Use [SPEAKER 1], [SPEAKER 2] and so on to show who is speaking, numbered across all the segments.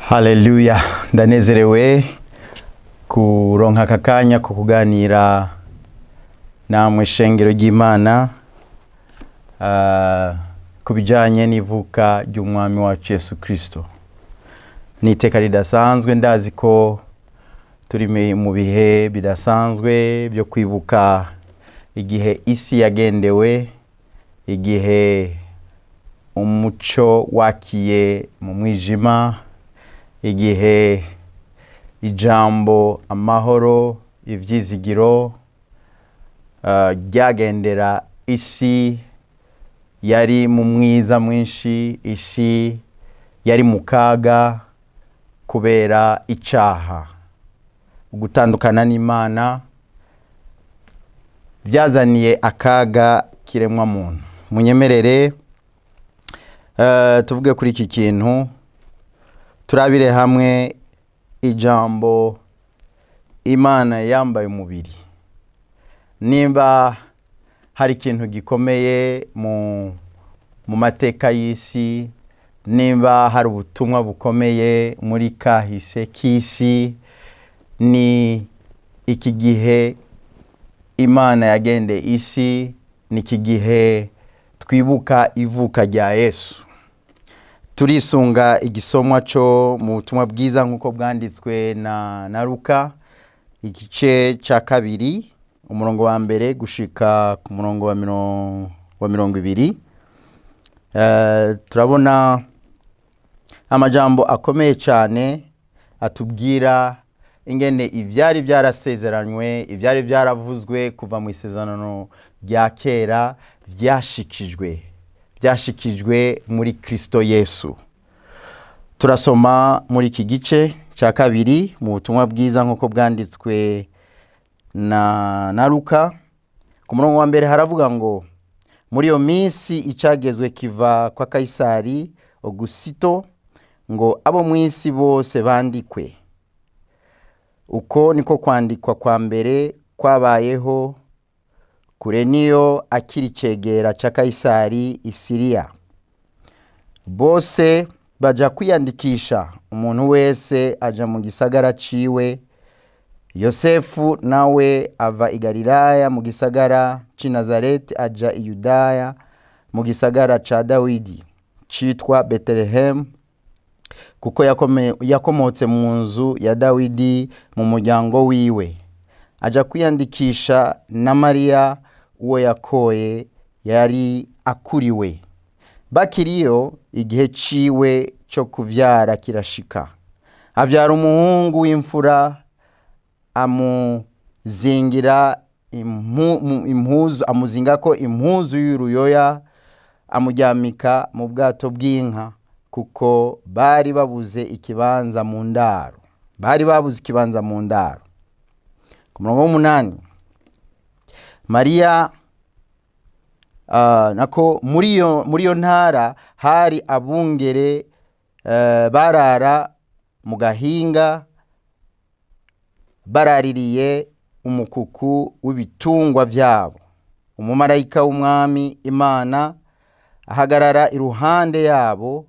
[SPEAKER 1] Haleluya, ndanezerewe kuronka aka kanya ko kuganira namwe shengero ry'Imana ku bijanye n'ivuka ry'umwami wacu Yesu Kristo. Ni iteka ridasanzwe, ndazi ko turi mu bihe bidasanzwe byo kwibuka igihe isi yagendewe, igihe umuco wakiye mu mwijima, igihe ijambo amahoro, ivyizigiro ryagendera isi yari mu mwiza mwinshi, isi yari mu kaga kubera icaha, gutandukana n'Imana byazaniye akaga kiremwa muntu. Munyemerere tuvuge kuri iki kintu, turabire hamwe ijambo Imana yambaye umubiri. Nimba hari ikintu gikomeye mu mateka y'isi, nimba hari ubutumwa bukomeye muri kahise k'isi, ni iki gihe Imana yagendeye isi, ni iki gihe twibuka ivuka rya Yesu. Turisunga igisomwa cyo mu butumwa bwiza nk'uko bwanditswe na Luka, igice cya kabiri, umurongo wa mbere gushika ku murongo wa 20. Turabona amajambo akomeye cyane atubwira ingene ivyari byarasezeranywe, ivyari byaravuzwe kuva mu isezerano rya kera byashikijwe muri Kristo Yesu. Turasoma muri iki gice cya kabiri mu butumwa bwiza nk'uko bwanditswe na Luka. Ku murongo wa mbere haravuga ngo: "Muri iyo minsi icagezwe kiva kwa Kayisari Augusito ngo abo mu isi bose bandikwe. Uko niko kwandikwa kwa mbere kwabayeho Kureniyo akiri icegera ca Kayisari i Siriya. Bose baja kwiyandikisha, umuntu wese aja mu gisagara ciwe. Yosefu nawe ava i Galilaya mu gisagara c'i Nazareti aja i Yudaya mu gisagara ca Dawidi citwa Betelehemu, kuko yakomotse mu nzu ya Dawidi mu muryango wiwe. Aja kwiyandikisha na Mariya uwo yakoye yari akuriwe. Bakiriyo igihe ciwe cyo kuvyara kirashika, avyara umuhungu w'imfura, amuzingira impuzu, amuzingako impuzu y'uruyoya, amuryamika mu bwato bw'inka, kuko bari babuze ikibanza mu ndaro." Bari babuze ikibanza mu ndaro. Ku murongo w'umunani, Mariya nako muri iyo ntara hari abungere barara mu gahinga baraririye umukuku w'ibitungwa vyabo. Umumarayika w'Umwami Imana ahagarara iruhande yabo,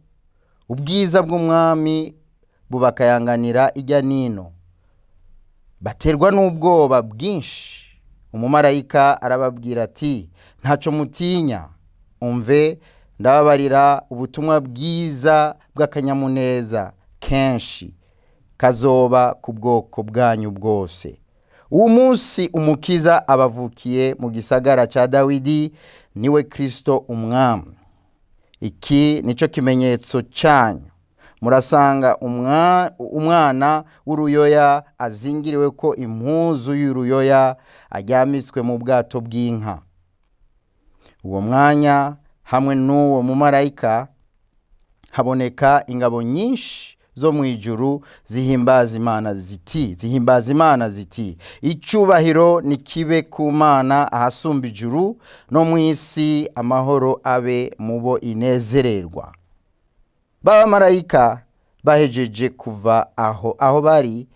[SPEAKER 1] ubwiza bw'Umwami bubakayanganira ijya nino, baterwa n'ubwoba bwinshi. Umumarayika arababwira ati: "Ntaco mutinya, umve ndababarira ubutumwa bwiza bw'akanyamuneza kenshi kazoba ku bwoko bwanyu bwose. Uwo munsi Umukiza abavukiye mu gisagara ca Dawidi, niwe Kristo Umwami. Iki nico kimenyetso cyanyu: murasanga umwana w'uruyoya azingiriwe ko impuzu y'uruyoya, aryamitswe mu bwato bw'inka." Uwo mwanya hamwe n'uwo mumarayika haboneka ingabo nyinshi zo mu ijuru zihimbaza Imana ziti: "Icubahiro nikibe ku Mana ahasumba ijuru, no mu isi amahoro abe mu bo inezererwa." B'abamarayika bahejeje kuva aho bari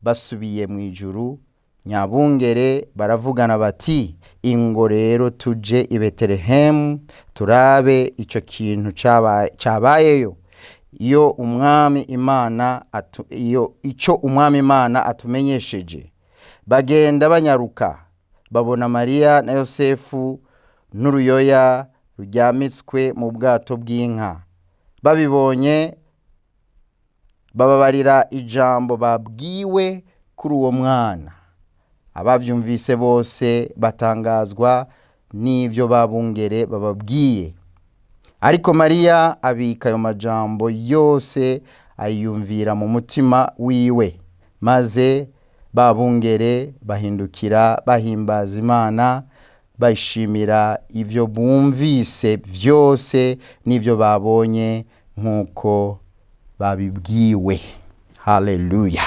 [SPEAKER 1] basubiye mu ijuru, nyabungere baravugana bati: "Ingo rero tuje i Betelehemu turabe ico kintu cabayeyo." Iyo Umwami Imana iyo icyo Umwami Imana atumenyesheje. Bagenda banyaruka, babona Mariya na Yosefu n'uruyoya ruryamitswe mu bwato bw'inka. Babibonye, bababarira ijambo babwiwe kuri uwo mwana. Ababyumvise bose batangazwa n'ibyo babungere bababwiye. Ariko Mariya abika ayo majambo yose, ayiyumvira mu mutima wiwe. Maze babungere bahindukira, bahimbaza Imana, bayishimira ibyo bumvise byose n'ibyo babonye nk'uko babibwiwe. Haleluya!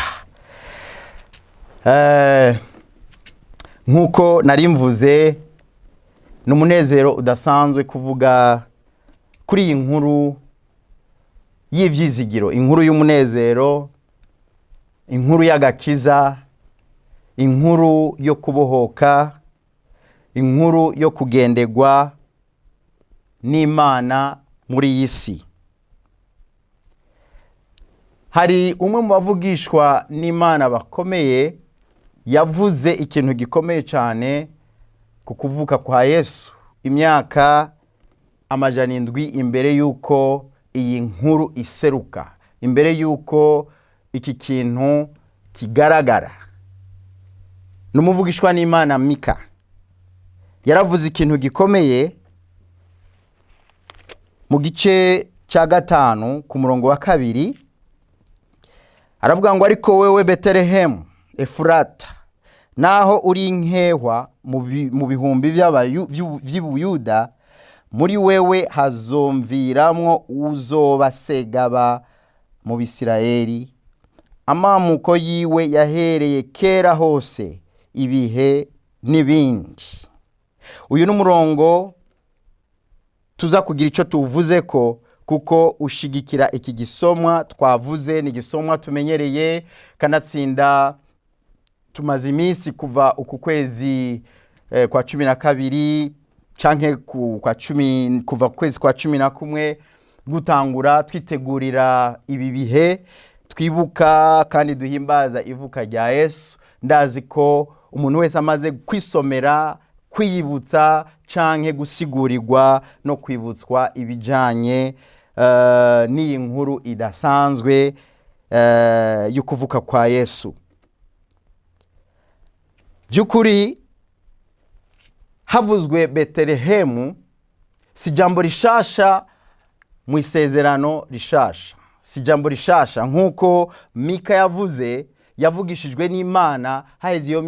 [SPEAKER 1] Nk'uko nari mvuze, ni umunezero udasanzwe kuvuga kuri iyi nkuru y'ibyizigiro, inkuru y'umunezero, inkuru y'agakiza, inkuru yo kubohoka, inkuru yo kugendegwa n'Imana muri iyi si. Hari umwe mu bavugishwa n'Imana bakomeye yavuze ikintu gikomeye cyane ku kuvuka kwa Yesu, imyaka 700 imbere y'uko iyi nkuru iseruka, imbere y'uko iki kintu kigaragara. Ni umuvugishwa n'Imana Mika. Yaravuze ikintu gikomeye mu gice cya 5 ku murongo wa 2, aravuga ngo: "Ariko wewe Betelehemu Efurata, naho uri inkehwa mu bihumbi vy'Ubuyuda, muri wewe hazomviramwo uzoba segaba mu Bisirayeli. Amamuko yiwe yahereye kera hose, ibihe n'ibindi." Uyu ni umurongo tuza kugira icyo tuvuze ko, kuko ushigikira iki gisomwa twavuze. Ni igisomwa tumenyereye, kanatsinda tumaze iminsi kuva uku kwezi kwa 12 canke kwa 10, kuva ku kwezi kwa 11 gutangura, twitegurira ibi bihe twibuka kandi duhimbaza ivuka rya Yesu. Ndazi ko umuntu wese amaze kwisomera, kwiyibutsa canke gusigurirwa no kwibutswa ibijanye n'iyi nkuru idasanzwe y'ukuvuka kwa Yesu. By'ukuri havuzwe Betelehemu, si ijambo rishasha mu Isezerano Rishasha, si ijambo rishasha. Nk'uko Mika yavuze, yavugishijwe n'Imana haheze iyo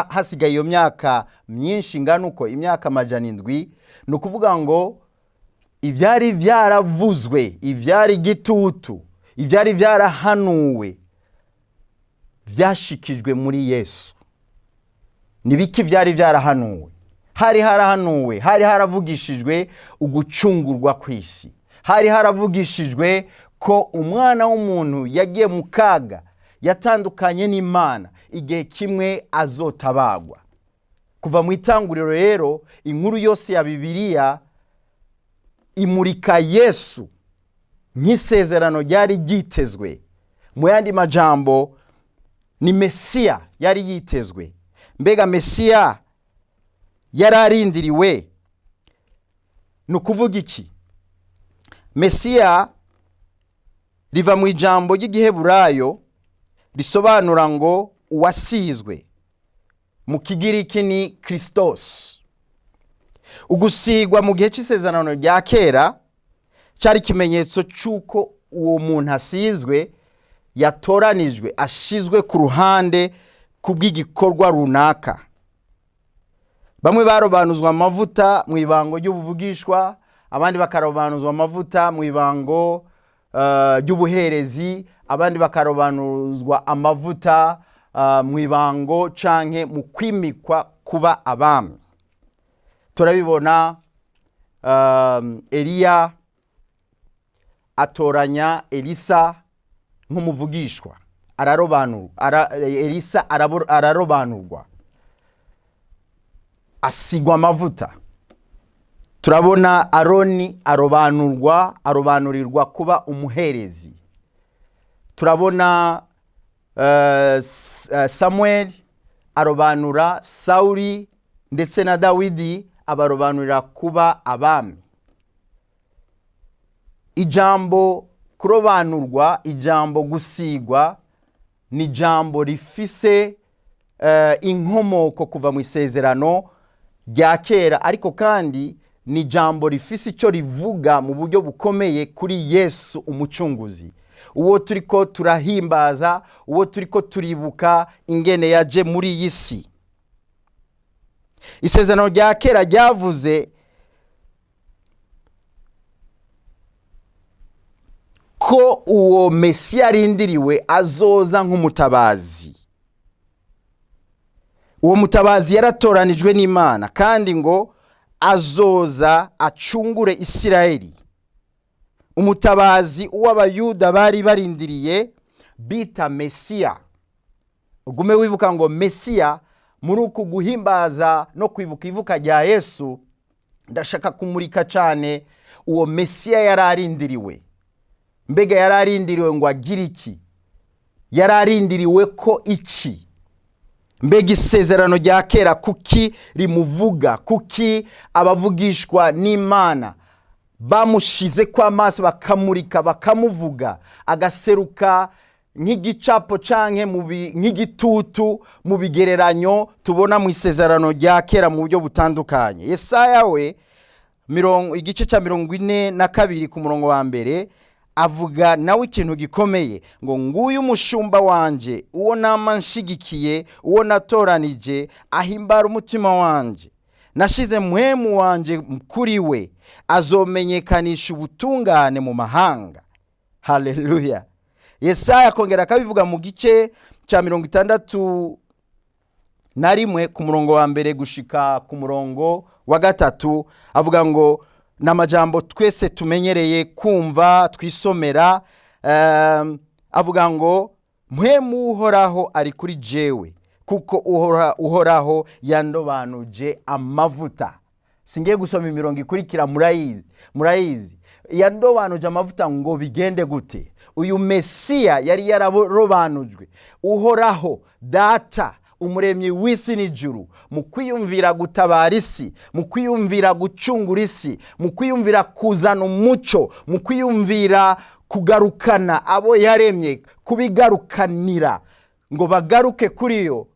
[SPEAKER 1] hasigaye iyo myaka myinshi ingana uko, imyaka 700. Ni ukuvuga ngo ibyari byaravuzwe, ibyari igitutu, ibyari byarahanuwe byashikijwe muri Yesu. Ni biki byari byarahanuwe? Hari harahanuwe, hari haravugishijwe ugucungurwa kw'isi, hari haravugishijwe ko umwana w'umuntu yagiye mu kaga, yatandukanye n'Imana, igihe kimwe azotabagwa. Kuva mu itanguriro rero, inkuru yose ya Bibiliya imurika Yesu nk'isezerano ryari ryitezwe. Mu yandi majambo, ni Mesiya yari yitezwe. Mbega Mesiya yari arindiriwe ni ukuvuga iki? Mesiya riva mu ijambo ry'Igiheburayo risobanura ngo uwasizwe, mu Kigiriki ni Christos. Ugusigwa mu gihe cy'Isezerano rya Kera cyari ikimenyetso cy'uko uwo muntu asizwe, yatoranijwe, ashizwe ku ruhande ku bw'igikorwa runaka. Bamwe barobanuzwa amavuta mu ibango ry'ubuvugishwa, abandi bakarobanuzwa amavuta mu ibango ry'ubuherezi, abandi bakarobanuzwa amavuta mu ibango canke mu kwimikwa kuba abami. Turabibona, Eliya atoranya Elisa nk'umuvugishwa, ararobanurwa, Elisa ararobanurwa, asigwa amavuta. Turabona Aroni arobanurwa, arobanurirwa kuba umuherezi. Turabona Samuel arobanura Sawuli ndetse na Dawidi, abarobanurira kuba abami. Ijambo kurobanurwa, ijambo gusigwa, ni ijambo rifise inkomoko kuva mu Isezerano rya Kera, ariko kandi ni ijambo rifise icyo rivuga mu buryo bukomeye kuri Yesu Umucunguzi, uwo turi ko turahimbaza, uwo turi ko turibuka ingene yaje muri iyi si. Isezerano rya Kera ryavuze ko uwo Mesiya arindiriwe azoza nk'umutabazi. Uwo mutabazi yaratoranijwe n'Imana, kandi ngo azoza acungure Isirayeli. Umutabazi uw'Abayuda bari barindiriye bita Mesiya. Ugume wibuka ngo Mesiya, muri uku guhimbaza no kwibuka ivuka rya Yesu, ndashaka kumurika cyane uwo Mesiya yari arindiriwe. Mbega yari arindiriwe ngo agire iki? Yari arindiriwe ko iki? Mbega Isezerano rya Kera kuki rimuvuga? Kuki abavugishwa n'Imana bamushize ko amaso, bakamurika, bakamuvuga, agaseruka nk'igicapo canke nk'igitutu mu bigereranyo tubona mu Isezerano rya Kera mu buryo butandukanye? Yesaya we igice cya 42 ku murongo wa 1 avuga nawe ikintu gikomeye ngo: "Nguyu umushumba wanje, uwo nama nshigikiye, uwo natoranije, ahimbara umutima wanje. Nashize Mpwemu wanje kuri we, azomenyekanisha ubutungane mu mahanga." Haleluya! Yesaya akongera akabivuga mu gice cya 61 ku murongo wa 1 gushika ku murongo wa 3, avuga ngo, ni amajambo twese tumenyereye kumva twisomera, avuga ngo: "Mpwemu Uhoraho ari kuri jewe, kuko Uhoraho yandobanuje amavuta." Singiye gusoma imirongo ikurikira, murayizi, murayizi. Yandobanuje amavuta ngo bigende gute? Uyu Mesiya yari yararobanujwe, Uhoraho Data, Umuremyi w'isi n'ijuru, mu kwiyumvira gutabara isi, mu kwiyumvira gucungura isi, mu kwiyumvira kuzana umuco, mu kwiyumvira kugarukana abo yaremye, kubigarukanira ngo bagaruke kuri yo,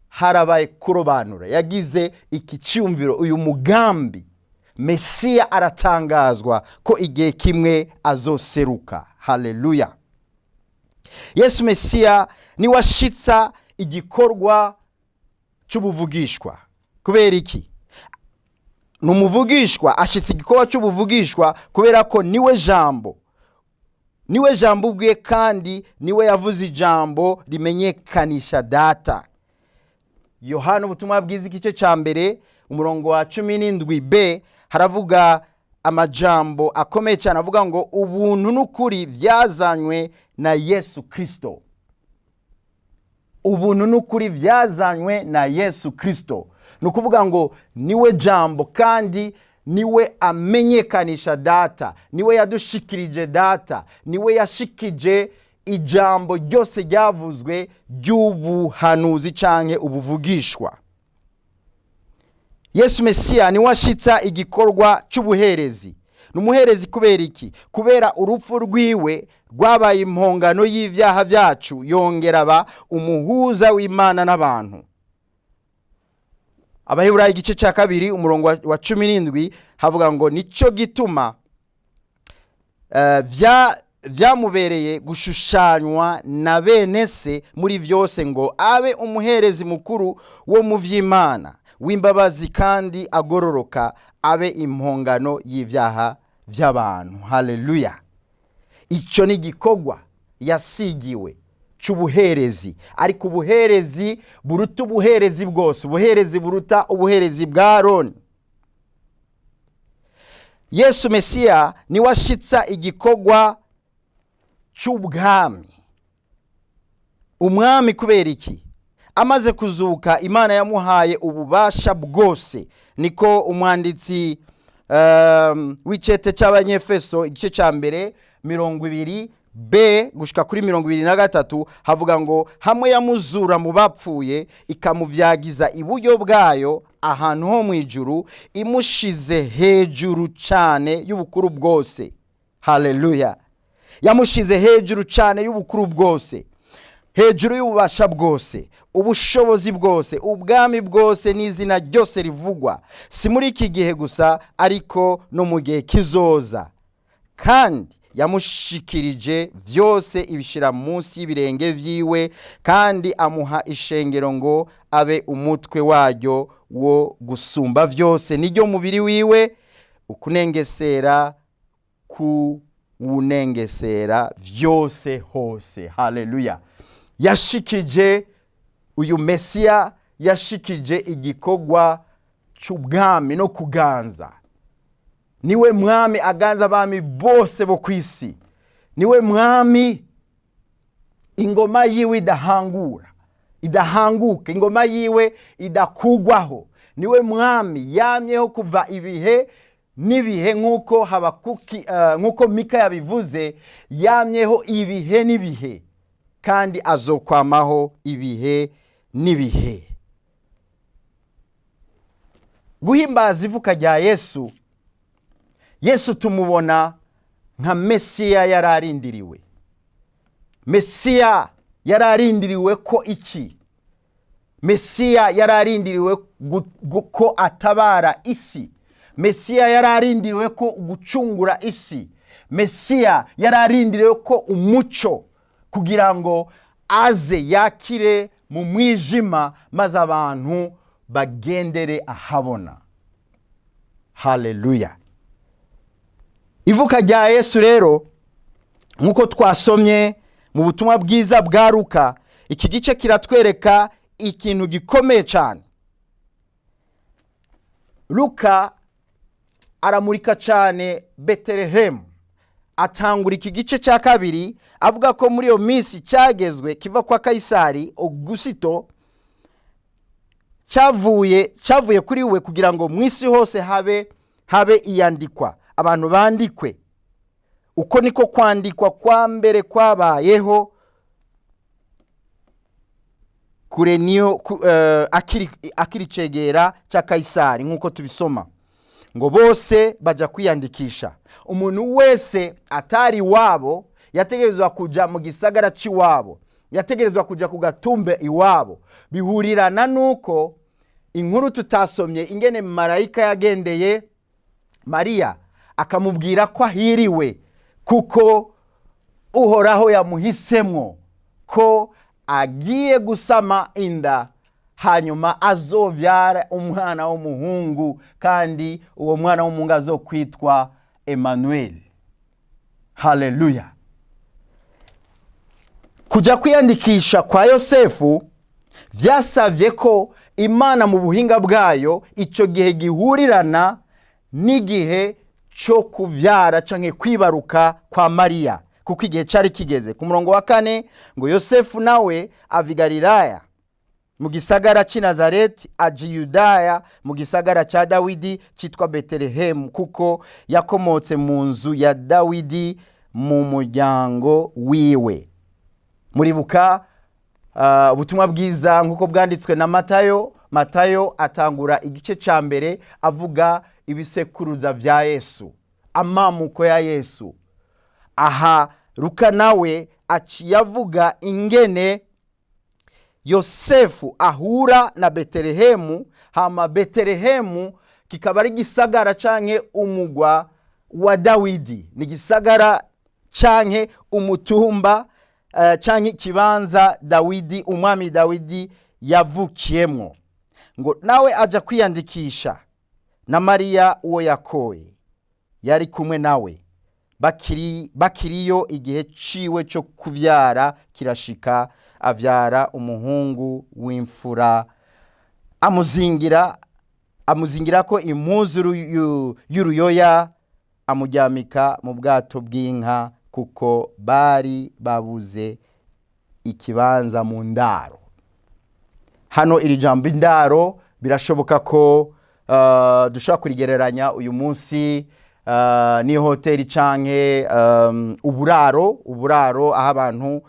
[SPEAKER 1] harabaye kurobanura. Yagize iki cyumviro, uyu mugambi. Mesiya aratangazwa ko igihe kimwe azoseruka. Haleluya! Yesu Mesiya niwe ashitsa igikorwa cy'ubuvugishwa. Kubera iki? Ni umuvugishwa, ashitsa igikorwa cy'ubuvugishwa kubera ko niwe Jambo, niwe Jambo ubwe, kandi niwe yavuze ijambo rimenyekanisha Data. Yohana Ubutumwa Bwiza igice cya 1 umurongo wa 17b haravuga amajambo akomeye cyane, avuga ngo: "Ubuntu n'ukuri byazanywe na Yesu Kirisito." Ubuntu n'ukuri byazanywe na Yesu Kirisito. Ni ukuvuga ngo niwe Jambo, kandi niwe amenyekanisha Data, niwe yadushikirije Data, niwe yashikije ijambo ryose ryavuzwe ry'ubuhanuzi cyangwa ubuvugishwa. Yesu Mesiya niwe ashitsa igikorwa cy'ubuherezi. Ni umuherezi kubera iki? Kubera urupfu rwiwe rwabaye impongano y'ibyaha byacu, yongera aba umuhuza w'Imana n'abantu. Abaheburayo igice cya 2 umurongo wa 17 havuga ngo: "Nicyo gituma byamubereye gushushanywa na bene se muri byose, ngo abe umuherezi mukuru wo mu by'Imana, w'imbabazi kandi agororoka, abe impongano y'ibyaha by'abantu." Haleluya! Icyo ni igikorwa yasigiwe cy'ubuherezi, ariko ubuherezi buruta ubuherezi bwose, ubuherezi buruta ubuherezi bwa Aroni. Yesu Mesiya niwe ashitsa igikorwa cy'ubwami. Umwami kubera iki? Amaze kuzuka, Imana yamuhaye ububasha bwose. Niko umwanditsi w'icete cy'Abanyefeso, igice cya 1 20b gushika kuri 23, havuga ngo hamwe yamuzura mu bapfuye, ikamuvyagiza iburyo bwayo ahantu ho mu ijuru, imushize hejuru cyane y'ubukuru bwose. Haleluya! Yamushize hejuru cyane y'ubukuru bwose, hejuru y'ububasha bwose, ubushobozi bwose, ubwami bwose n'izina ryose rivugwa, si muri iki gihe gusa, ariko no mu gihe kizoza. Kandi yamushikirije byose, ibishyira munsi y'ibirenge byiwe, kandi amuha ishengero ngo abe umutwe waryo wo gusumba byose, niryo mubiri wiwe, ukunengesera kuwunengesera byose hose. Haleluya! Yashikije uyu Mesiya, yashikije igikorwa cy'ubwami no kuganza. Niwe mwami aganza abami bose bo ku isi. Niwe mwami ingoma yiwe idahangura, idahanguka, ingoma yiwe idakugwaho. Niwe mwami yamyeho kuva ibihe n'ibihe, nk'uko Habakuki, nk'uko Mika yabivuze, yamyeho ibihe n'ibihe, kandi azokwamaho ibihe n'ibihe. Guhimbaza ivuka rya Yesu, Yesu tumubona nka Mesiya yari arindiriwe. Mesiya yari arindiriwe ko iki? Mesiya yari arindiriwe ko atabara isi. Mesiya yari arindiriwe ko gucungura isi. Mesiya yari arindiriwe ko umuco, kugira ngo aze yakire mu mwijima, maze abantu bagendere ahabona. Haleluya! Ivuka rya Yesu rero, nk'uko twasomye mu butumwa bwiza bwa Luka, iki gice kiratwereka ikintu gikomeye cyane. Luka aramurika cyane Betelehemu. Atangura iki gice cya 2 avuga ko muri iyo minsi cyagezwe kiva kwa Kayisari Augusito cyavuye kuri we, kugira ngo mu isi hose habe iyandikwa, abantu bandikwe. Uko niko kwandikwa kwa mbere kwabayeho Kureniyo akiri cegera cya Kayisari, nk'uko tubisoma ngo bose bajya kwiyandikisha. Umuntu wese atari iwabo yategerezwa kujya mu gisagara cy'iwabo, yategerezwa kujya ku gatumbe iwabo. Bihurirana nuko inkuru tutasomye, ingene marayika yagendeye Mariya akamubwira ko ahiriwe kuko Uhoraho yamuhisemwo, ko agiye gusama inda, hanyuma azovyara umwana w'umuhungu, kandi uwo mwana w'umuhungu azokwitwa Emmanuel. Haleluya! Kujya kwiyandikisha kwa Yosefu byasabye ko Imana mu buhinga bwayo icyo gihe gihurirana n'igihe cyo kubyara canke kwibaruka kwa Mariya, kuko igihe cyari kigeze. Ku murongo wa 4 ngo Yosefu nawe ava i Galilaya mu gisagara cy'i Nazareti, aja i Yudaya mu gisagara cya Dawidi cyitwa Betelehemu, kuko yakomotse mu nzu ya Dawidi, mu muryango wiwe. Muribuka ubutumwa bwiza nk'uko bwanditswe na Matayo. Matayo atangura igice cya 1 avuga ibisekuruza bya Yesu, amamuko ya Yesu. Aha Luka nawe aciye avuga ingene Yosefu ahura na Betelehemu, hama Betelehemu kikaba ari gisagara canke umugwa wa Dawidi. Ni gisagara canke umutumba, canke ikibanza Dawidi, umwami Dawidi yavukiyemwo. Ngo nawe aja kwiyandikisha na Mariya uwo yakoye yari kumwe nawe. Bakiriyo igihe ciwe cyo kuvyara kirashika, avyara umuhungu w'imfura, amuzingira ko impuzu y'uruyoya, amuryamika mu bwato bw'inka, kuko bari babuze ikibanza mu ndaro. Hano iri jambo indaro birashoboka ko dushobora kurigereranya uyu munsi ni hoteli canke uburaro aho abantu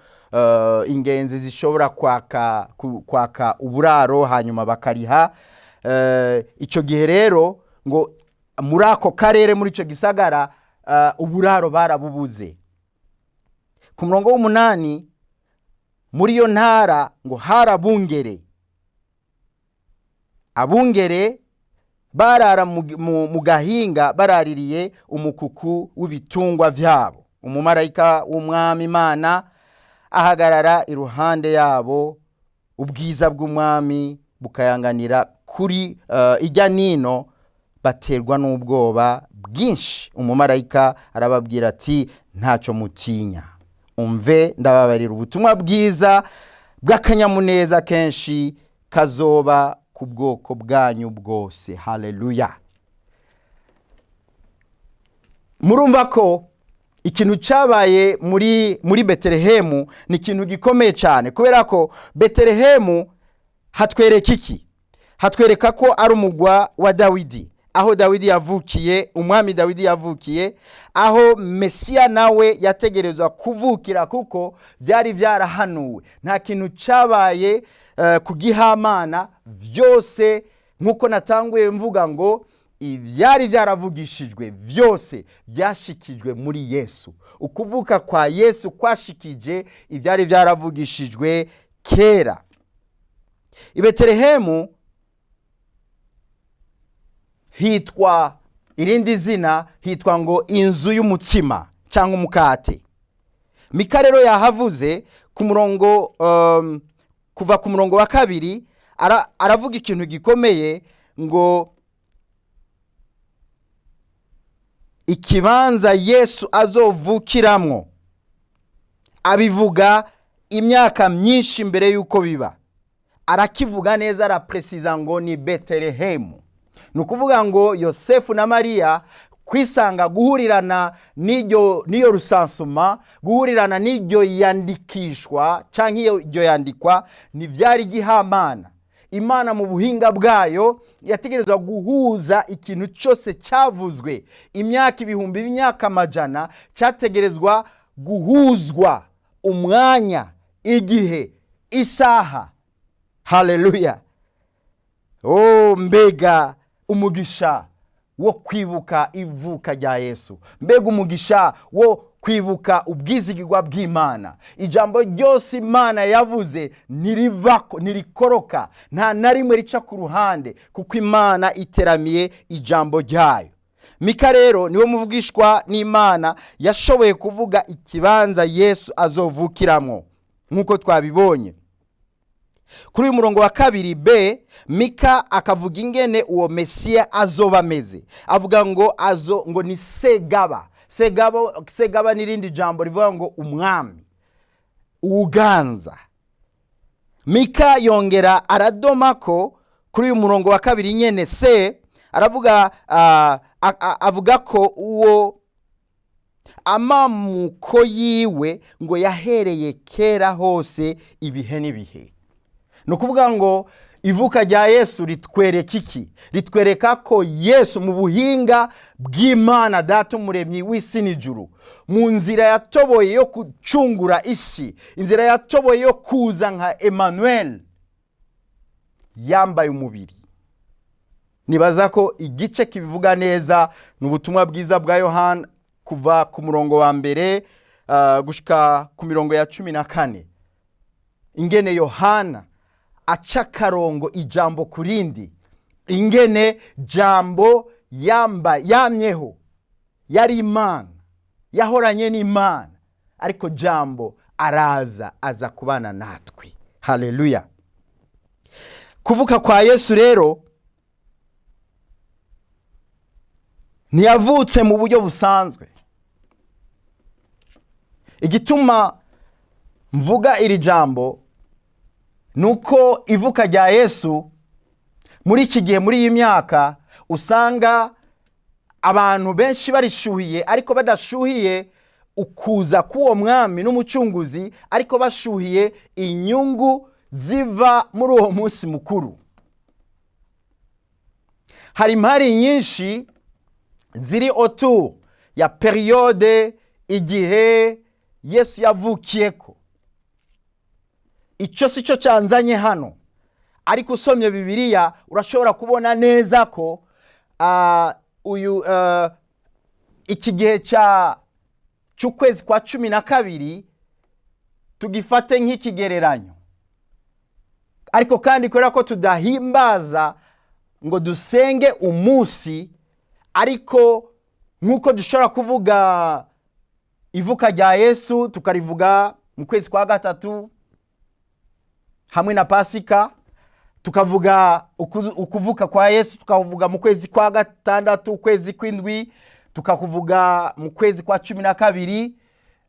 [SPEAKER 1] ingenzi zishobora kwaka uburaro hanyuma bakariha. Icyo gihe rero ngo muri ako karere, muri icyo gisagara, uburaro barabubuze. Ku murongo w'umunani, muri iyo ntara ngo harabungere, abungere barara mu gahinga baraririye umukuku w'ibitungwa byabo. Umumarayika w'Umwami Imana ahagarara iruhande yabo, ubwiza bw'Umwami bukayanganira kuri ijya nino, baterwa n'ubwoba bwinshi. Umumarayika arababwira ati: "Ntacyo mutinya, umve ndababarira ubutumwa bwiza bw'akanyamuneza kenshi kazoba ku bwoko bwanyu bwose." Haleluya! Murumva ko ikintu cyabaye muri Betelehemu ni ikintu gikomeye cyane, kubera ko Betelehemu hatwereka iki? Hatwereka ko ari umugwa wa Dawidi, aho Dawidi yavukiye, umwami Dawidi yavukiye, aho Mesiya nawe yategerezwa kuvukira, kuko byari byarahanuwe. Nta kintu cyabaye ku gihamana, byose nk'uko natanguye mvuga ngo ibyari byaravugishijwe byose byashikijwe muri Yesu. Ukuvuka kwa Yesu kwashikije ibyari byaravugishijwe kera. I Betelehemu hitwa irindi zina, hitwa ngo inzu y'umutsima cyangwa umukate. Mika rero yahavuze ku murongo kuva ku murongo wa 2, aravuga ikintu gikomeye ngo ikibanza Yesu azovukiramwo. Abivuga imyaka myinshi mbere y'uko biba, arakivuga neza, arapresiza ngo ni Betelehemu. Ni ukuvuga ngo Yosefu na Mariya kwisanga guhurirana n'iyo rusansuma, guhurirana n'iryo yandikishwa cyangwa iryo yandikwa, ntibyari igihamana. Imana mu buhinga bwayo yategerezwa guhuza ikintu cyose cyavuzwe imyaka ibihumbi, imyaka amajana, cyategerezwa guhuzwa umwanya, igihe, isaha. Haleluya! Oh, mbega umugisha wo kwibuka ivuka rya Yesu! Mbega umugisha wo kwibuka ubwizigirwa bw'Imana! Ijambo ryose Imana yavuze ntirivako, ntirikoroka, nta na rimwe rica ku ruhande, kuko Imana iteramiye ijambo ryayo. Mika rero niwe muvugishwa n'Imana yashoboye kuvuga ikibanza Yesu azovukiramo, nk'uko twabibonye kuri uyu murongo wa 2 b. Mika akavuga ingene uwo Mesiya azoba ameze. Avuga ngo azo ngo ni segaba. Segaba n'irindi jambo rivuga ngo umwami uganza. Mika yongera aradoma ko kuri uyu murongo wa 2 nyene se aravuga, avuga ko uwo amamuko yiwe ngo yahereye kera hose, ibihe n'ibihe. Ni ukuvuga ngo ivuka rya Yesu ritwereka iki? Ritwereka ko Yesu mu buhinga bw'Imana Data Umuremyi w'isi n'ijuru, mu nzira yatoboye yo gucungura isi, inzira yatoboye yo kuza nka Emmanuel, yambaye umubiri. Nibaza ko igice kibivuga neza ni ubutumwa bwiza bwa Yohana, kuva ku murongo wa 1 gushika ku mirongo ya 14, ingene Yohana aca akarongo ijambo ku rindi, ingene jambo yamba yamyeho, yari Imana, yahoranye n'Imana, ariko jambo araza aza kubana natwe. Haleluya! Kuvuka kwa Yesu rero, ntiyavutse mu buryo busanzwe. Igituma mvuga iri jambo ni uko ivuka rya Yesu muri iki gihe, muri iyi myaka, usanga abantu benshi barishuhiye, ariko badashuhiye ukuza k'uwo mwami n'umucunguzi, ariko bashuhiye inyungu. ziva muri uwo munsi mukuru. Hari impari nyinshi ziri autour ya période, igihe Yesu yavukiyeko. Icyo si cyo cyanzanye hano, ariko usomye Bibiliya urashobora kubona neza ko uyu iki gihe cy'ukwezi kwa 12 tugifate nk'ikigereranyo. Ariko kandi kubera ko tudahimbaza ngo dusenge umunsi, ariko nk'uko dushobora kuvuga ivuka rya Yesu tukarivuga mu kwezi kwa gatatu hamwe na Pasika, tukavuga ukuvuka kwa Yesu tukavuga mu kwezi kwa gatandatu, ukwezi kw'indwi, tukakuvuga mu kwezi kwa 12.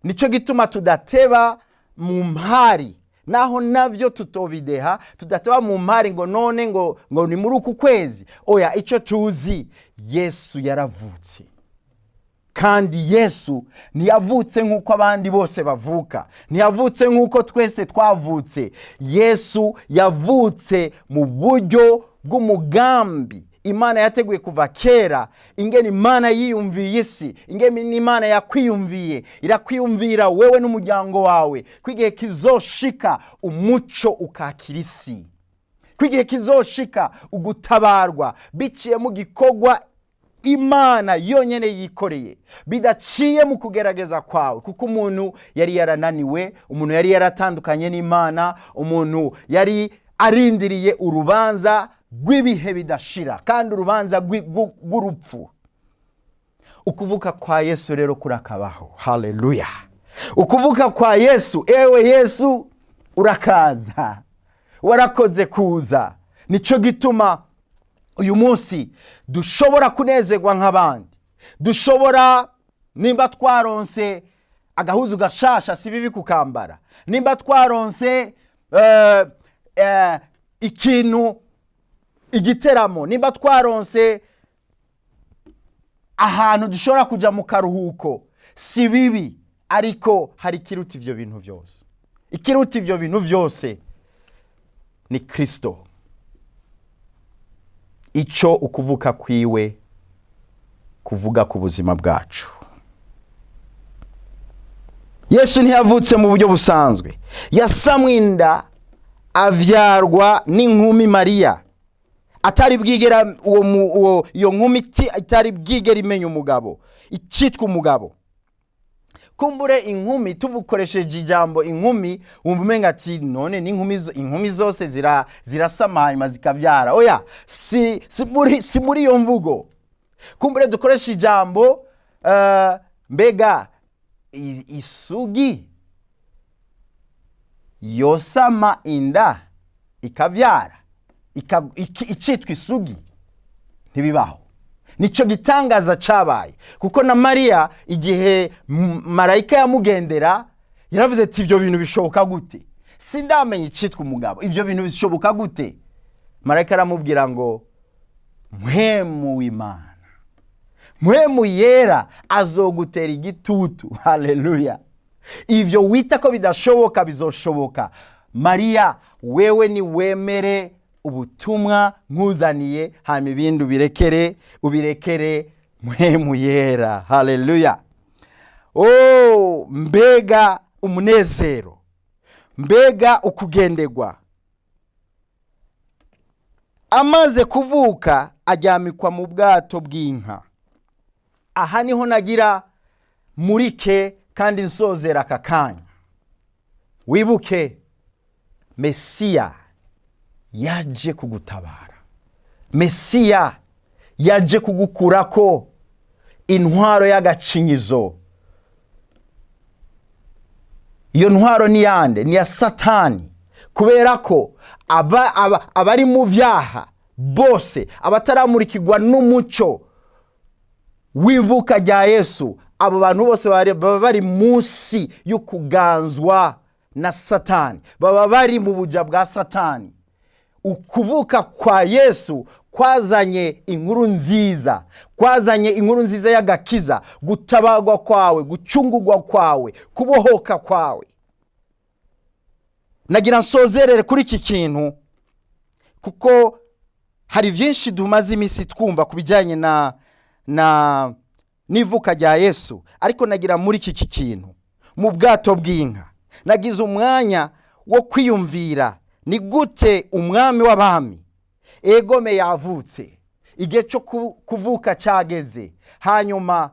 [SPEAKER 1] Nicyo gituma tudateba mu mpari, naho navyo tutobideha, tudateba mu mpari ngo none ngo ni muri uku kwezi. Oya, icyo tuzi, Yesu yaravutse, kandi Yesu ntiyavutse nk'uko abandi bose bavuka, ntiyavutse nk'uko twese twavutse. Yesu yavutse mu buryo bw'umugambi Imana yateguye kuva kera. Ingene Imana yiyumviye isi, ingene Imana yakwiyumviye, irakwiyumvira wewe n'umuryango wawe, ko igihe kizoshika umuco ukakira isi, ko igihe kizoshika ugutabarwa biciye mu gikorwa Imana yonyine yikoreye, bidaciye mu kugerageza kwawe, kuko umuntu yari yarananiwe, umuntu yari yaratandukanye n'Imana, umuntu yari arindiriye urubanza rw'ibihe bidashira kandi urubanza rw'urupfu. Ukuvuka kwa Yesu rero kurakabaho. Haleluya! Ukuvuka kwa Yesu, ewe Yesu urakaza, warakoze kuza. Nicyo gituma uyu munsi dushobora kunezerwa nk'abandi. Dushobora, nimba twaronse agahuzu gashasha, si bibi kukambara. Nimba twaronse ikintu, igiteramo, nimba twaronse ahantu dushobora kujya mu karuhuko, si bibi. Ariko hari ikiruta ibyo bintu byose. Ikiruta ibyo bintu byose ni Kirisito, icyo ukuvuka kwiwe kuvuga ku buzima bwacu. Yesu ntiyavutse mu buryo busanzwe. Yasamwe inda, avyarwa n'inkumi Mariya atari bwigera, uwo iyo nkumi itari bwigera imenya umugabo, icyitwa umugabo. Kumbure inkumi, tuvukoresheje ijambo inkumi, wumva umenga ati none n'inkumi inkumi zose zirasama hanyuma zikabyara. Oya, si muri iyo mvugo. Kumbure dukoresha ijambo mbega isugi yosama inda ikabyara, icitwa isugi? Ntibibaho. Nicyo gitangaza cabaye, kuko na Mariya igihe marayika yamugendera yaravuze ati: "Ibyo bintu bishoboka gute? Sindamenya icitwa umugabo, ibyo bintu bishoboka gute?" Marayika aramubwira ngo: "Mpwemu w'Imana, Mpwemu Yera azogutera igitutu." Haleluya! Ibyo wita ko bidashoboka bizoshoboka. Mariya, wewe ni wemere ubutumwa nkuzaniye, hanyuma ibindi ubirekere Mpwemu Yera. Haleluya! Oh, mbega umunezero, mbega ukugendegwa! Amaze kuvuka aryamikwa mu bwato bw'inka. Aha niho nagira murike kandi nsozera aka kanya. Wibuke, Mesiya yaje kugutabara, Mesiya yaje kugukurako intwaro y'agacinyizo. Iyo ntwaro ni yande? Ni iya Satani, kubera ko abari mu byaha bose, abataramurikirwa n'umuco w'ivuka rya Yesu, abo bantu bose baba bari munsi yo kuganzwa na Satani, baba bari mu buja bwa Satani. Ukuvuka kwa Yesu kwazanye inkuru nziza, kwazanye inkuru nziza y'agakiza, gutabarwa kwawe, gucungurwa kwawe, kubohoka kwawe. Nagira nsozerere kuri iki kintu, kuko hari byinshi tumaze iminsi twumva ku bijyanye na n'ivuka rya Yesu, ariko nagira muri iki kintu, mu bwato bw'inka, nagize umwanya wo kwiyumvira: ni gute Umwami w'abami, egome, yavutse, igihe cyo kuvuka cyageze, hanyuma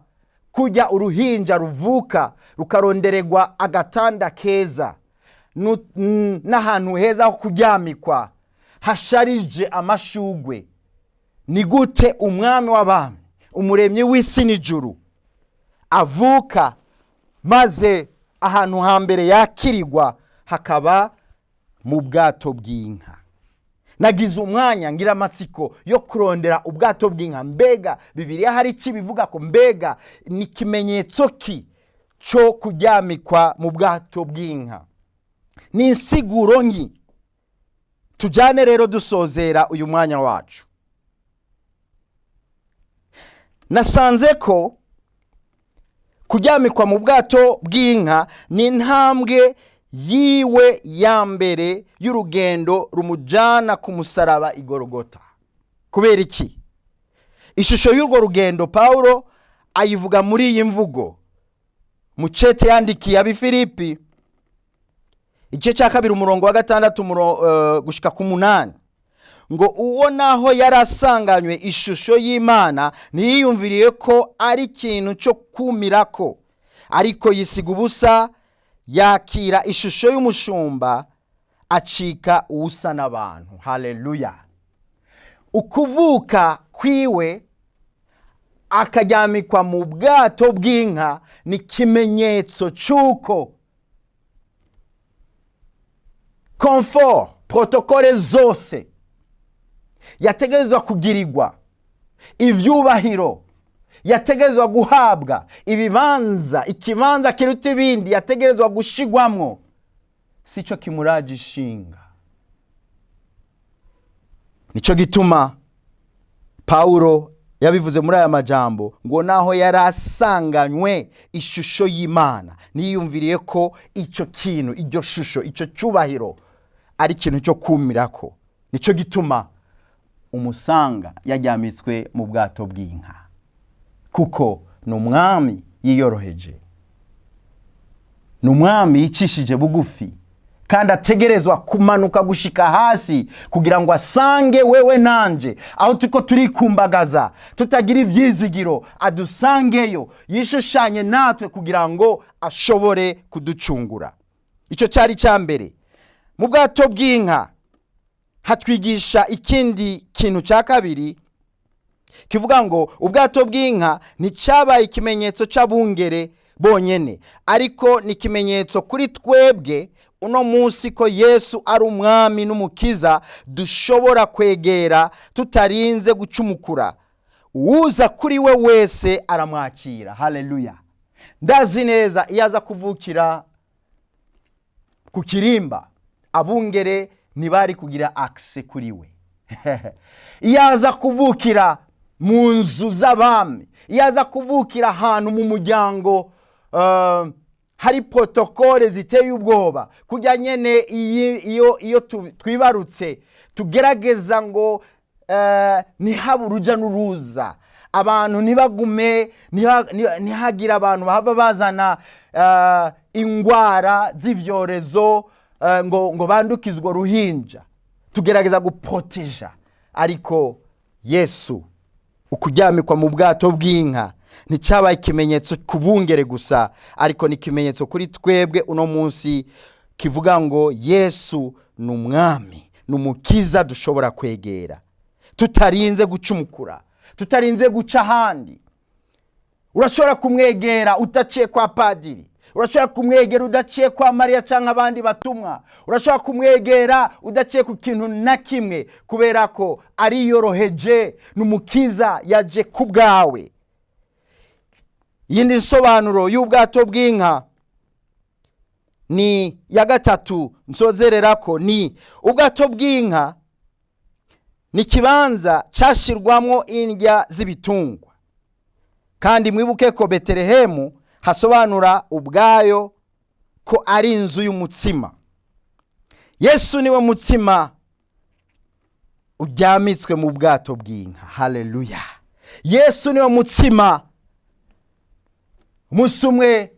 [SPEAKER 1] kujya uruhinja ruvuka rukarondererwa agatanda keza n'ahantu heza ho kuryamikwa hasharije amashugwe? Ni gute Umwami w'abami, Umuremyi w'isi n'ijuru, avuka, maze ahantu hambere yakirirwa hakaba mu bwato bw'inka? Nagize umwanya, ngira amatsiko yo kurondera ubwato bw'inka. Mbega Bibiliya hari icyo ibivuga ko? Mbega ni ikimenyetso ki cyo kuryamikwa mu bwato bw'inka? Ni insiguro nki? Tujyane rero dusozera uyu mwanya wacu. Nasanze ko kuryamikwa mu bwato bw'inka ni intambwe yiwe ya mbere y'urugendo rumujyana ku musaraba igorogota. Kubera iki? Ishusho y'urwo rugendo Paul ayivuga muri iyi mvugo mu cete yandikiye Abifilipi, igice cya 2, umurongo wa 6 gushyika ku 8, ngo: "Uwo naho yari asanganywe ishusho y'Imana, ntiyiyumviriye ko ari ikintu cyo kumira ko, ariko yisiga ubusa, yakira ishusho y'umushumba, acika uwusa n'abantu." Haleluya! Ukuvuka kwiwe akaryamikwa mu bwato bw'inka ni ikimenyetso cy'uko confort, protocole zose yategerezwa kugirirwa, ibyubahiro yategerezwa guhabwa, ibibanza, ikibanza kiruta ibindi yategerezwa gushigwamwo, si cyo kimuraje ishinga. Nicyo gituma Pawulo yabivuze muri aya majambo ngo: "Naho yari asanganywe ishusho y'Imana, niyumviriye ko icyo kintu, iryo shusho, icyo cyubahiro ari ikintu cyo kumira ko." Nicyo gituma umusanga yaryamitswe mu bwato bw'inka, kuko ni Umwami yiyoroheje, ni Umwami yicishije bugufi, kandi ategerezwa kumanuka gushika hasi kugira ngo asange wewe nanje aho turiko turikumbagaza tutagira ibyizigiro, adusangeyo, yishushanye natwe kugira ngo ashobore kuducungura. Icyo cyari cya mbere. Mu bwato bw'inka hatwigisha ikindi kintu cya kabiri kivuga ngo ubwato bw'inka nticyabaye ikimenyetso cy'abungere bonyene, ariko ni ikimenyetso kuri twebwe uno munsi ko Yesu ari Umwami n'Umukiza dushobora kwegera tutarinze gucumukura. Uwuza kuri we wese aramwakira. Haleluya! Ndazi neza iyo aza kuvukira ku kirimba, abungere ntibari kugira accès kuri we. Iyo aza kuvukira mu nzu z'abami, iyo aza kuvukira ahantu mu muryango hari protocole ziteye ubwoba, kujya nyine iyo twibarutse tugerageza ngo ntihabe urujya n'uruza, abantu ntibagume, ntihagire abantu bahava bazana indwara z'ibyorezo ngo bandukizwe uruhinja, tugerageza guproteja. Ariko Yesu, ukuryamikwa mu bwato bw'inka nticyabaye ikimenyetso ku bungere gusa, ariko ni ikimenyetso kuri twebwe uno munsi kivuga ngo Yesu ni Umwami, ni Umukiza dushobora kwegera tutarinze gucumukura, tutarinze guca ahandi. Urashobora kumwegera udaciye kwa padiri, urashobora kumwegera udaciye kwa Mariya cyangwa abandi batumwa, urashobora kumwegera udaciye ku kintu na kimwe, kubera ko ariyoroheje, ni Umukiza yaje ku bwawe. Iyindi nsobanuro y'ubwato bw'inka ni ya gatatu nsozerera ko ni ubwato bw'inka ni ikibanza cyashyirwamo indya z'ibitungwa. Kandi mwibuke ko Betelehemu hasobanura ubwayo ko ari inzu y'umutsima. Yesu niwe mutsima uryamitswe mu bwato bw'inka. Haleluya! Yesu niwe mutsima. Umunsi umwe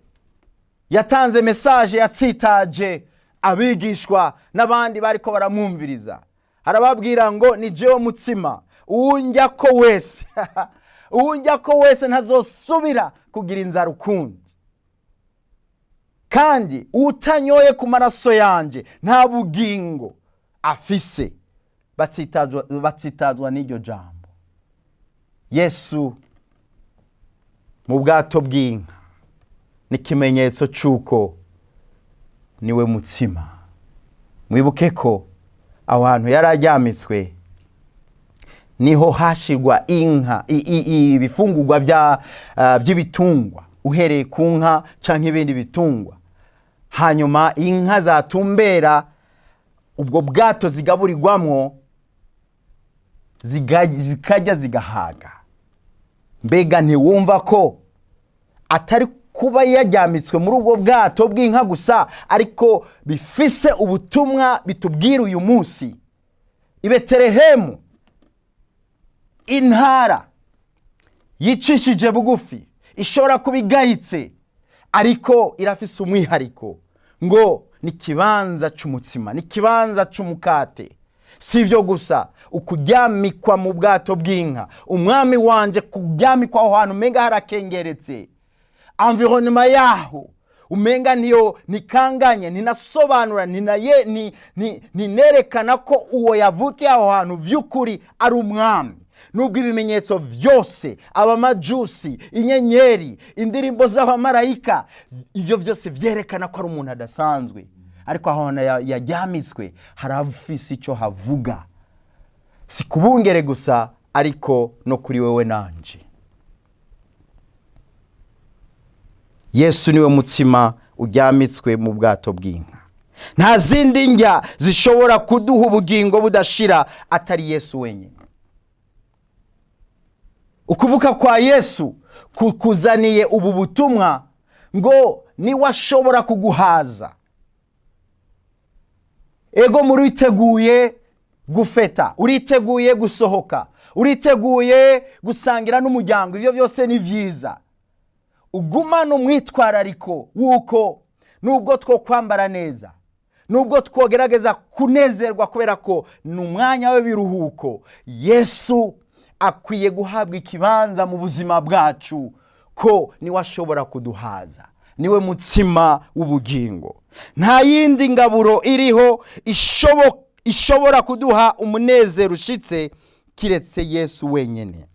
[SPEAKER 1] yatanze message yatsitaje abigishwa n'abandi bariko baramwumviriza, arababwira ngo: "Ni jewe mutsima, uwunjya ko wese, uwunjya ko wese ntazosubira kugira inzara ukundi, kandi utanyoye ku maraso yanje nta bugingo afise." Batsitazwa n'iryo jambo. Yesu mu bwato bw'inka ni ikimenyetso cy'uko niwe mutsima. Mwibuke ko aho hantu yari aryamitswe niho hashirwa inka, ibifungurwa by'ibitungwa, uhereye ku nka cyangwa ibindi bitungwa. Hanyuma inka zatumbera ubwo bwato zigaburirwamwo, zikarya zigahaga. Mbega ntiwumva ko atari kuba yaryamitswe muri ubwo bwato bw'inka gusa, ariko bifise ubutumwa bitubwira uyu munsi? I Betelehemu, intara yicishije bugufi, ishobora kuba igayitse, ariko irafise umwihariko ngo ni ikibanza cy'umutsima, ni ikibanza cy'umukate. Si ibyo gusa, ukuryamikwa mu bwato bw'inka, umwami wanje kuryamikwa aho hantu umenga harakengeretse, environnement yaho umenga niyo nikanganye, ntinasobanura, ntinaye ntinerekana ko uwo yavukiye aho hantu by'ukuri ari umwami, nubwo ibimenyetso byose, abamajusi, inyenyeri, indirimbo z'abamarayika, ibyo byose byerekana ko ari umuntu adasanzwe. Ariko aho hantu yaryamitswe harafise icyo havuga, si ku bungere gusa, ariko no kuri wewe nanje. Yesu niwe mutsima uryamitswe mu bwato bw'inka. Nta zindi ndya zishobora kuduha ubugingo budashira atari Yesu wenyine. Ukuvuka kwa Yesu kukuzaniye ubu butumwa ngo niwe ashobora kuguhaza. Ego, muriteguye gufeta, uriteguye gusohoka, uriteguye gusangira n'umuryango, ibyo byose ni byiza. Ugumane umwitwarariko w'uko nubwo two kwambara neza, nubwo twogerageza kunezerwa kubera ko ni umwanya w'ibiruhuko, Yesu akwiye guhabwa ikibanza mu buzima bwacu, ko niwe ashobora kuduhaza, niwe mutsima w'ubugingo. Nta yindi ngaburo iriho ishobora kuduha umunezero ushitse kiretse Yesu wenyine.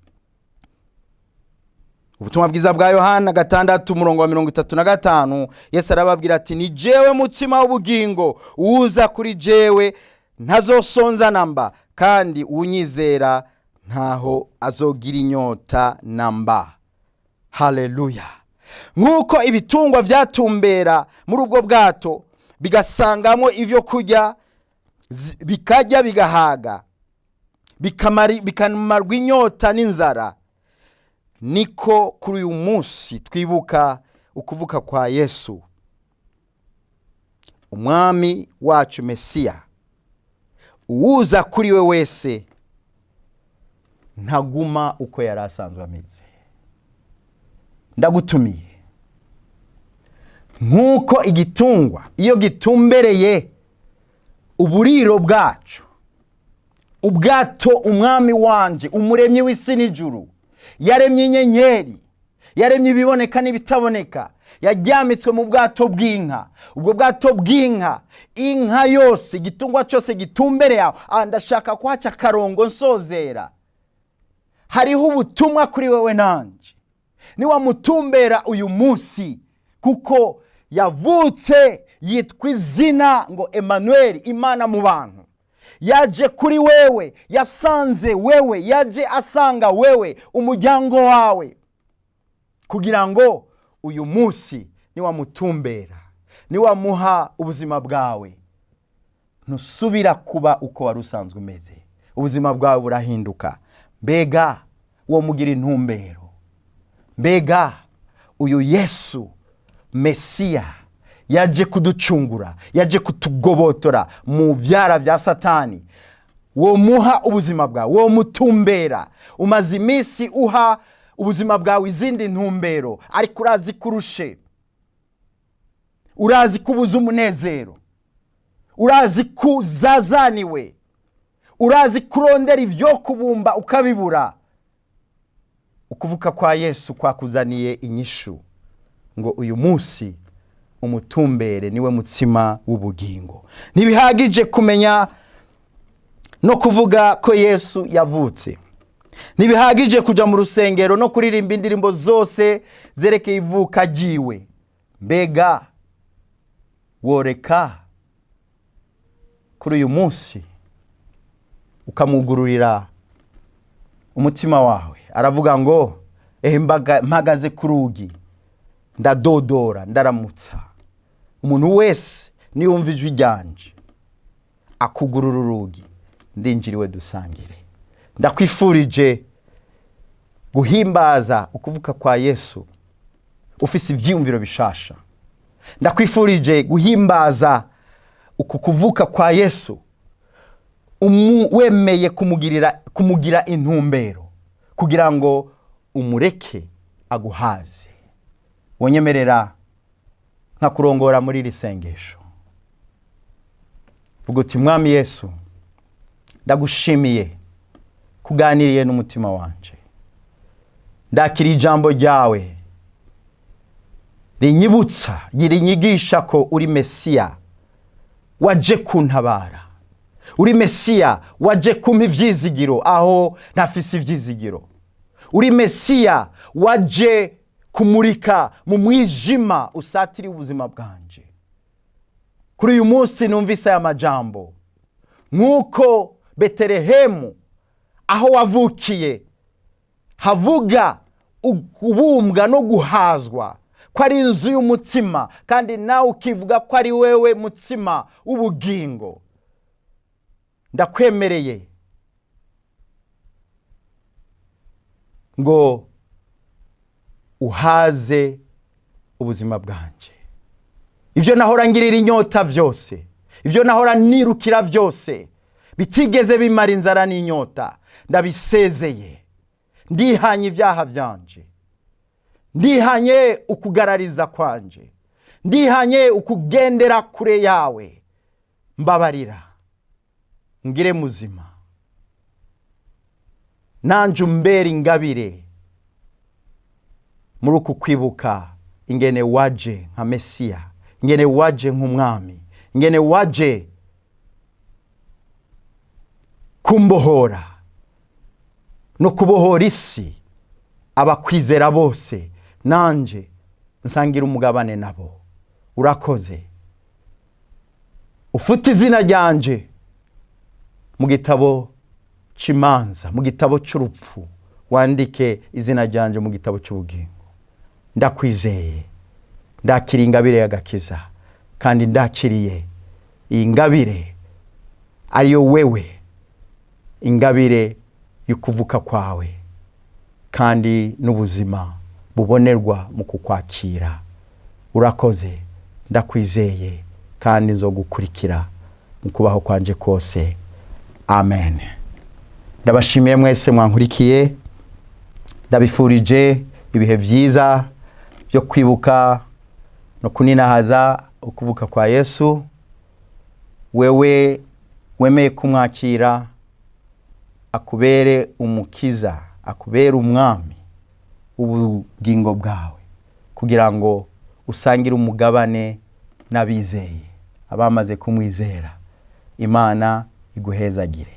[SPEAKER 1] Ubutumwa bwiza bwa Yohana 6, umurongo wa 35, Yesu arababwira ati: "Ni jewe mutsima w'ubugingo, uza kuri jewe ntazosonza namba, kandi unyizera ntaho azogira inyota namba." Haleluya! Nk'uko ibitungwa byatumbera muri ubwo bwato bigasangamo ibyo kurya, bikarya bigahaga, bikamarwa inyota n'inzara, niko kuri uyu munsi twibuka ukuvuka kwa Yesu, umwami wacu Mesiya, uwuza kuri we wese ntaguma uko yari asanzwe ameze. Ndagutumiye. Nk'uko igitungwa iyo gitumbereye uburiro bwacu, ubwato, umwami wanje, umuremyi w'isi n'ijuru, yaremye inyenyeri, yaremye ibiboneka n'ibitaboneka, yaryamitswe mu bwato bw'inka. Ubwo bwato bw'inka, inka yose, igitungwa cyose gitumbereye aho. Ndashaka kuhaca akarongo nsozera. Hariho ubutumwa kuri wewe nanje niwamutumbera uyu munsi, kuko yavutse yitwa izina ngo Emmanuel, Imana mu bantu. Yaje kuri wewe, yasanze wewe, yaje asanga wewe, umuryango wawe, kugira ngo uyu munsi niwamutumbera, niwamuha ubuzima bwawe, ntusubira kuba uko wari usanzwe umeze, ubuzima bwawe burahinduka. Mbega uwo mugira intumbero? Mbega uyu Yesu Mesiya? Yaje kuducungura, yaje kutugobotora mu byara bya Satani. Womuha ubuzima bwawe, womutumbera. Umaze iminsi uha ubuzima bwawe izindi ntumbero, ariko urazi kurushe, urazi ko ubuze umunezero, urazi ko uzazaniwe, urazi kurondera ibyo kubumba ukabibura. Ukuvuka kwa Yesu kwakuzaniye inyishu ngo uyu munsi umutumbere, niwe mutsima w'ubugingo. Ntibihagije kumenya no kuvuga ko Yesu yavutse, ntibihagije kujya mu rusengero no kuririmba indirimbo zose zerekeye ivuka ryiwe. Mbega woreka kuri uyu munsi ukamwugururira umutima wawe? Aravuga ngo: "Ehe, mpagaze ku rugi, ndadodora, ndaramutsa. Umuntu wese niyumva ijwi ryanje akugurura urugi, ndinjiriwe dusangire." Ndakwifurije guhimbaza ukuvuka kwa Yesu ufise ibyiyumviro bishasha. Ndakwifurije guhimbaza uku kuvuka kwa Yesu wemeye kumugira intumbero kugira ngo umureke aguhaze. Wonyemerera nkakurongora muri iri sengesho? Vuga uti: "Mwami Yesu, ndagushimiye kuganiriye n'umutima wanje. Ndakira ijambo ryawe rinyibutsa, rinyigisha ko uri Mesiya waje kuntabara, uri Mesiya waje kumpa ibyizigiro aho ntafise ibyizigiro, uri Mesiya waje kumurika mu mwijima usatiriye ubuzima bwanje. Kuri uyu munsi numvise aya majambo, nk'uko Betelehemu aho wavukiye havuga kubumbwa no guhazwa, ko ari inzu y'umutsima, kandi nawe ukivuga ko ari wewe mutsima w'ubugingo, ndakwemereye ngo uhaze ubuzima bwanjye. Ibyo nahora ngirira inyota byose, ibyo nahora nirukira byose bitigeze bimara inzara n'inyota, ndabisezeye. Ndihanye ibyaha byanje, ndihanye ukugarariza kwanje, ndihanye ukugendera kure yawe. Mbabarira, ngire muzima, nanjye umbere ingabire muri uku kwibuka ingene waje nka Mesiya, ingene waje nk'umwami, ingene waje kumbohora no kubohora isi, abakwizera bose nanjye nsangira umugabane nabo. Urakoze. Ufite izina ryanje mu gitabo cy'imanza, mu gitabo cy'urupfu, wandike izina ryanje mu gitabo cy'ubugingo. Ndakwizeye, ndakiriye ingabire y'agakiza, kandi ndakiriye iyi ngabire ariyo wewe, ingabire y'ukuvuka kwawe kandi n'ubuzima bubonerwa mu kukwakira. Urakoze, ndakwizeye kandi nzogukurikira mu kubaho kwanje kose. Amen." Ndabashimiye mwese mwankurikiye, ndabifurije ibihe byiza byo kwibuka no kuninahaza ukuvuka kwa Yesu. Wewe wemeye kumwakira akubere umukiza, akubere umwami w'ubugingo bwawe, kugira ngo usangire umugabane n'abizeye, abamaze kumwizera, Imana iguhezagire.